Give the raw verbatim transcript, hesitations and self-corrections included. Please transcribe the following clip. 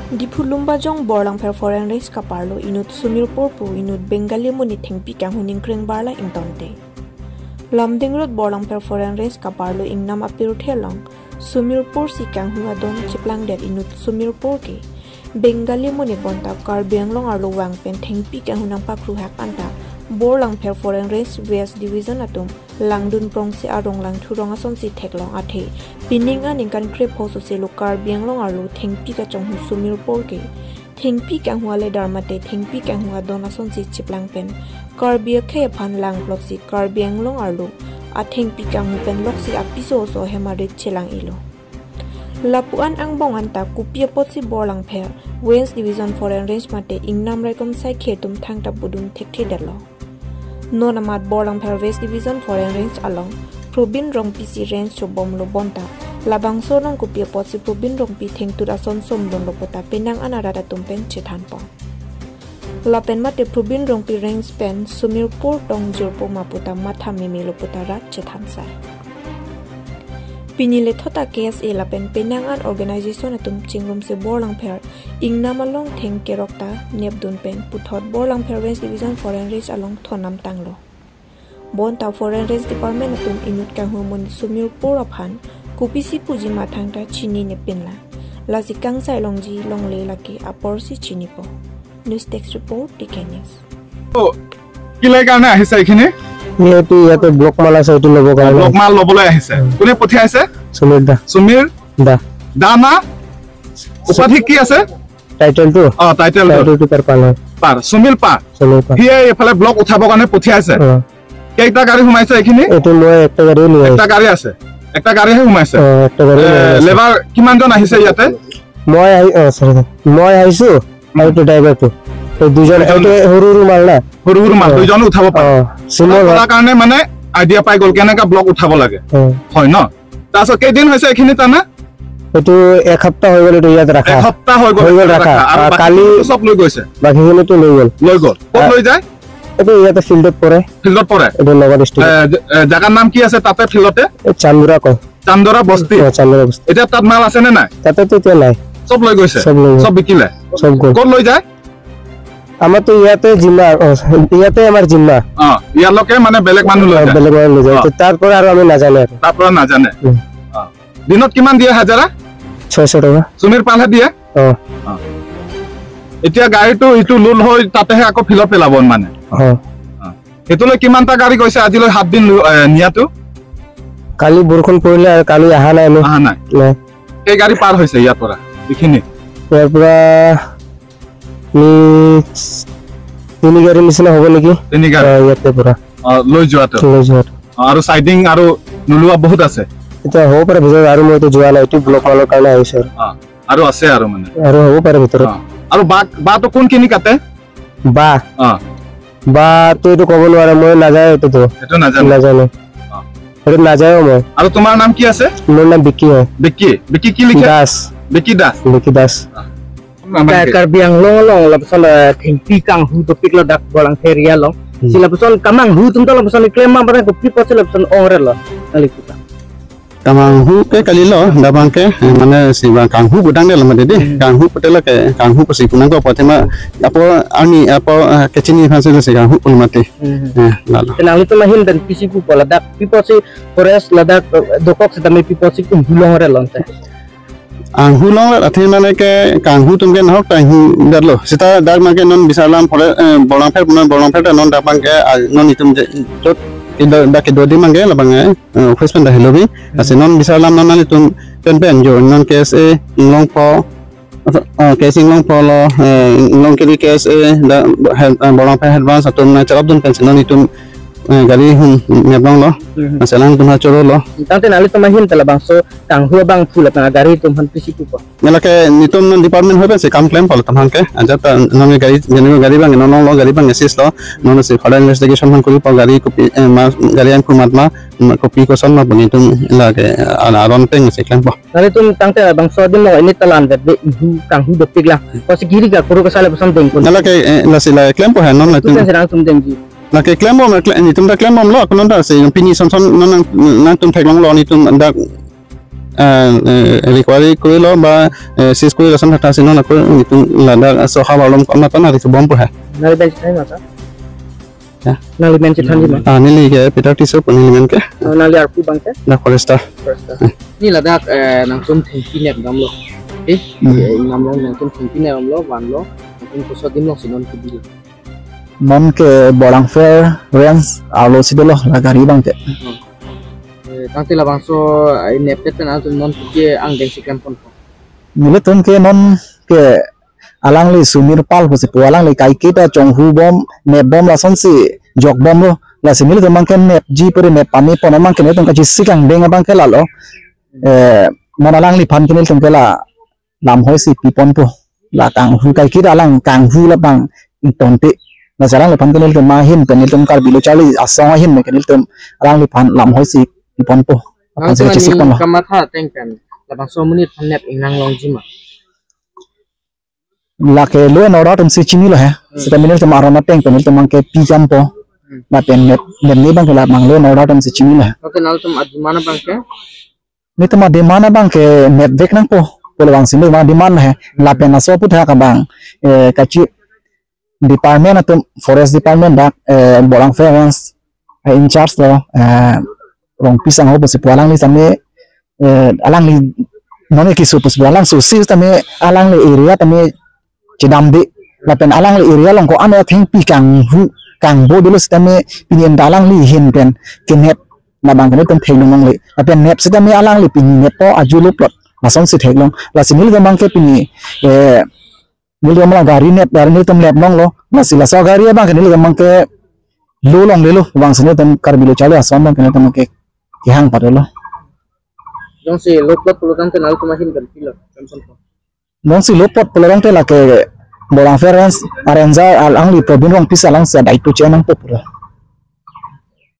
Diphu Lumbajong Borlangpher Foreign Range kaparlo inut Sumirpur pu inut Bengali amonit thengpi kanghu ningkreng barla ingtonte. Lumding Road Borlangpher Foreign Range kaparlo ingnam apirthe along Sumirpur si kanghu adon cheplangdet inut Sumirpur ke Bengali amonit bonta Karbi Anglong arlo vang pen thengpi kanghu nangpakruhak anta Borlangpher Foreign Range West Division atum langdun prongsi arong langthu rong asonsi theklong athe pining aningkan krepho soselo Karbi Anglong arlo thengpi kachonghu Sumirpur ke thengpi kanghu aledar mate thengpi kanghu adon asonsi cheplang pen Karbi akhei aphan langplotsi Karbi Anglong arlo athengpi kanghu pen loksi apiso oso hem arit chelang-ilo. Lapu-an angbong anta kopi apotsi Borlangpher West Division Foreign Range mate ingnam raikom saikhe atum thangta pudun thekthedetlo. Non amat Borlangpher West Division Foreign Range along Probin Rongpi si range chobomlo bonta labangso along kopi apotsi Probin Rongpi thengtut ason somdunlo puta penang an arat atum pen chethanpon. Lapen mate Probin Rongpi range pen Sumirpur tong jirpo ma puta matha memelo puta rat chethansai. Pini lethota K S A lapen penang an organization atum chingrumsi Borlangpher ingnam along thengkerok ta nepdun pen puthot Borlangpher West Division Foreign Range along thonnam tanglo. Bonta Foreign Range Department atum inut kanghu amonit Sumirpur aphan kopisi puji ma thangta chinine pinlang. Lasi kangsai longji longle lake aporsi chinipo. News Desk Report, T K News. তো, কি লাগে কাৰণে আহিছে এইখিনি? ইয়াতে, ইয়াতে ব্লক মাল আছে, এইটো ল'ব কাৰণে। ব্লক মাল ল'বলৈ আহিছে। উম। কোনে পঠিয়াইছে? সুমিত দা। সুমিত দা। দা না? উপাধি কি আছে? টাইটেলটো? অ, টাইটেলটো। টাইটেলটো তাৰ পাল হয়। পাৰ, সুমিত পাৰ। সুমিত পাৰ। সিয়ে এইফালে ব্লক উঠাবৰ কাৰণে পঠিয়াইছে। অ। কেইটা গাড়ী সোমাইছে এইখিনি? এইটো মই একটা গাড়ী লৈ আহিছো। একটা গাড়ী আছে। একটা গাড়ীহে সোমাইছে। অ, একটা গাড়ী এ, লৈ আহিছো। লেবাৰ কিমানজন আহিছে ইয়াতে? মই আহি-, অ, চৰি, চৰি। মই আহিছো আৰু এইটো ড্ৰাইভাৰটো। এই দুজন, দুজন। এইটো সৰু সৰু মাল না। সৰু সৰু মাল, অ। দুইজনো উঠাব পাৰে। অ, চিমল উঠাব হয়। পৰাৰ কাৰণে মানে আইডিয়া পাই গ'ল কেনেকা ব্লক উঠাব লাগে। অ। হয় ন? তাৰপিছত কেইদিন হৈছে এইখিনি টানা? এইটো এক সপ্তাহ হৈ গ'ল, এইটো ইয়াত ৰাখা। এক সপ্তাহ হৈ গ'ল হৈ গ'ল ৰাখা। ৰাখা। আৰু আ, বাকীখিনিতো কালি চব লৈ গৈছে? বাকীখিনিতো লৈ গ'ল। লৈ গ'ল। ক'ত আ, লৈ যায়? এইটো ইয়াতে ফিল্ডত পৰে। ফিল্ডত পৰে? এইটো নগাঁও ডিষ্ট্ৰিক্ট। এ, জ-, এ, জাগাৰ নাম কি আছে তাতে ফিল্ডতে? এই চান্দুৰা কয়। চান্দুৰা বস্তি? অ, চান্দুৰা বস্তি। এতিয়া তাত মাল আছে নে নাই? তাতেতো এতিয়া নাই। চব লৈ গৈছে? চব লৈ গ'ল। চব বিকিলে? চব গ'ল। ক'ত লৈ যায়? আমাৰতো ইয়াতে জিম্মা, অ, ইয়াতে আমাৰ জিম্মা। অ, ইয়ালৈকে মানে বেলেগ মানুহ লৈ অ, যায়? বেলেগ মানুহ লৈ যায়। অ। তো তাৰ পৰা আৰু আমি নাজানো আৰু। তাৰ পৰা নাজানে? উম। অ। দিনত কিমান দিয়ে হাজিৰা? ছয়শ টকা। সুমিত পালহে দিয়ে? অ। অ। এতিয়া গাড়ীটো ইটো লোড হৈ তাতেহে আকৌ ফিল্ডত পেলাব মানে? অ। অ। সেইটোলৈ কিমানটা গাড়ী গৈছে আজিলৈ সাত দিন, এ, নিয়াটো? কালি বৰষুণ পৰিলে আৰু কালি অহা নাই আমি। অহা নাই? নাই। কেই গাড়ী পাৰ হৈছে ইয়াৰ পৰা এইখিনি? ইয়াৰ পৰা নি-, তিনি গাড়ী নিচিনা হ'ব নেকি? তিনি গাড়ী? অ, ইয়াতে পৰা। অ, লৈ যোৱাটো? লৈ যোৱাটো। অ, আৰু চাইডিং আৰু নোলোৱা বহুত আছে? এতিয়া হ'ব পাৰে ভিতৰত, আৰু মইতো যোৱা নাই, এইটো ব্লক মালৰ কাৰণে আহিছো আৰু। অ, আৰু আছে আৰু মানে? আৰু হ'ব পাৰে ভিতৰত। অ, আৰু বা, বাটো কোনখিনি কাটে? বা? অ। বাটো এইটো ক'ব নোৱাৰে, মই নাযায় এইটোতো। এইটো নাজানে? নাজানো। অ। এইটো নাযায়ও মই। আৰু তোমাৰ নাম কি আছে? মোৰ নাম বিকি হয়। বিকি? বিকি কি লিখে? দাস। বিকি দাস? বিকি দাস। অ। Ka-, Karbi Anglong along lapuson, eh, thengpi kanghu dopik ladak Borlangpher area along. Hmm. Si lapuson kamanghu atum ta lapuson klem ma bana kopi apotsi lapuson ongre lo. Nangli puta. Kamanghu ke kalilo, labang ke, eh, mane si bang kanghu budang de lamade de. Hmm. Kanghu putela ke, kanghu pusi punang ko apot ma, apo ani, apo, eh, kechini phansi si kanghu pun mati. Hmm. Eh, lalo. Te nanglitum ahin pen pisi pupo ladak, pi apotsi forest ladak, eh, dokok setame pi apotsi kanghu longre lonte. Kanghu longre athe mane ke kanghu atum ke nahok ta hingdetlo. Seta dak mane ke non bisarlam phore, eh, Borlangpher punon Borlangpher ta non dak abang ke, ah, non itum je, jot ido, dak kedo di mane ke labang, eh, eh, office pen ta helobi. Hmm. Lasi non bisarlam non nangtum pen pen jo non K S A Inglongpho, eh, K S A Inglongpho lo, eh, Inglongkiri K S A da, head, eh, Borlangpher head branch atum na charap dun pensi non itum, eh, gari hum meblong lo. Hmm. Lasi alangtum ha choro lo. Tangte nanglitum ahin ta labangso kanghu abangphu lapen gari atum aphan pisi pupo. Mela ke netum non department hoi pensi kam klempo latum aphan ke. Ajat ta non gari, jeni gari abang, non lo gari abang assist lo. Non si further investigation aphan koripo gari kopi, eh, ma, gari abangphu mat ma, ma, kopi koson ma abang itum lake, ah, aron pen si klempo. Nanglitum tangte bangso adim mo ini talan vet be ihu kanghu dopik lang. Kosi giri ga kuru kasale pesan dengkun. Mela ke, eh, lasi la klempo ha non la itum. Tukan sedang tum dengji. Lake klembom, kle-, netum ta klembomlo, konon ta si pini son son non nang, nangtum theklonglo netum dak eh, eh, recovery korilo ba, eh, seize kori lason thakthak si non ako nelitum ladak soha balom kona ton ari kebom po ha. Nangli ben chethan ma ta? Ya. Nangli ben chethan di ma? Ah, neli ke Peter Tisso pu neli men ke. Oh, nangli arpu abang ke? Dak forester. Forester. Hmm. Neli ladak, eh, nangtum thengpi nep damlo. Eh, Hmm. eh, namlo nangtum thengpi nep damlo, vanlo. Nangtum koso adim along si non kebilo? Non ke Borlangpher Range arlo si dolo la gari abang ke. Hmm. Eh, tangte labangso, eh, nep det pen atum non ke angdeng si klem pon po? Nelitum ke non ke alangli Sumir Pal pusi pu alangli kaiketa chonghu bom, nep bom lasonsi jok bomlo. Lasi nelitum abang ke nepji puri nep pame pon abang ke nelitum kachesik angdeng abang ke lalo. Eh, non alangliphan ke nelitum ke la lamhoi si pi pon po. La kanghu kaiketa alang kanghu labang ingtonte. Lasi alangliphan ke nelitum ahin pen nelitum Karbi Lo Charli Asong ahin pen ke nelitum alangliphan lamhoi si pi pon po. Aphan si Nangtum chesik aning ponlo. Kamatha ateng pen labangso amonit aphan nep ingnang longji ma? Lake law and order atum si chinilo he. Hmm. Seta nelitum aron ateng pen nelitum abang ke pi kam po. Hmm. Lapen nep, nep ni abang ke labang law and order atum si chinilo he. Okay, nangtum ademand abang ke? Nelitum ademand abang ke nep vek nangpo. Pulo abang si nelitum ademand he. Hmm. Lapen laso aphuthak abang, eh, kachi department atum, forest department dak, eh, Borlangpher Range, eh, in charge lo, eh, Rongpi Sangho pusi pu alangli same, eh, alangli nonke keso pusi pu alang so si tame alangli area tame chedamde. Lapen alangli area along ko-an athengpi kanghu kangbo dolo sitame pini anta alangli ahin pen kenep labang ke nelitum theklong longle. Lapen nep sitame alangli pini nep po aju lo plot lasonsi theklong. Lasi nelitum abang ke pini, eh, nelitum la gari nep, gari nelitum nep longlo. Lasi laso gari abang ke nelitum abang ke lo longlelo. Abang si nelitum Karbi Lo Charli Asong abang ke nelitum ke kehang padolo. Jongsi lo plot pulo tangte nangtum ahin pen pilo, pen pon po? Jongsi lo plot pulo tangte lake Borlangpher Range, a ranger alangli Probin Rongpi si alangsi adaito chenangpo pulo.